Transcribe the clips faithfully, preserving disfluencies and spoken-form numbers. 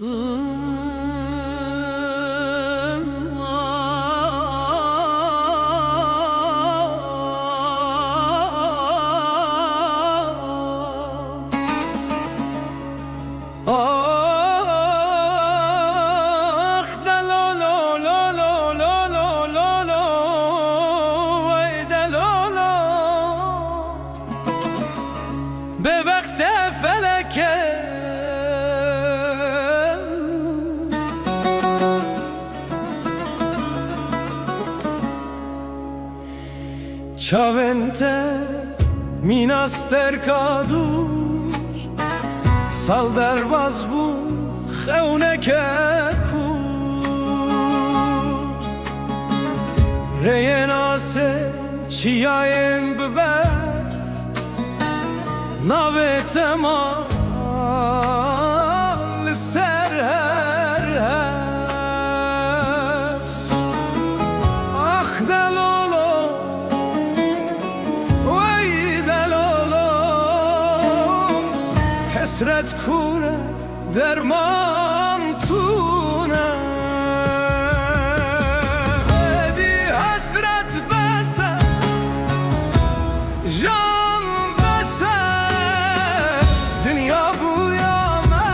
Ax, delo, lo, lo, wey delo, lo. Bêbextê felekê. Çavên te mîna sterka dûr, sal derbas bû xewneke kûr. Rêyên asê çiyayên bi berf, navê te ma li ser her hers. Ax delolo, wey delolo, hesret kûr e, derman tune. Êdî hesret bes e, jan bes e, dinya bûya me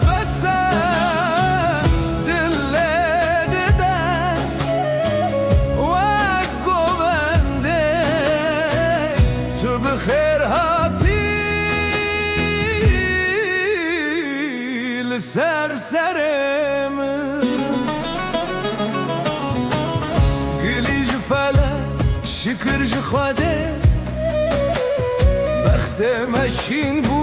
bes e, dil lê dide wek govendê. Tu bi xêr hatî li ser serê min. Gilî ji felek, şikir ji Xwedê. Bextê me şîn bû,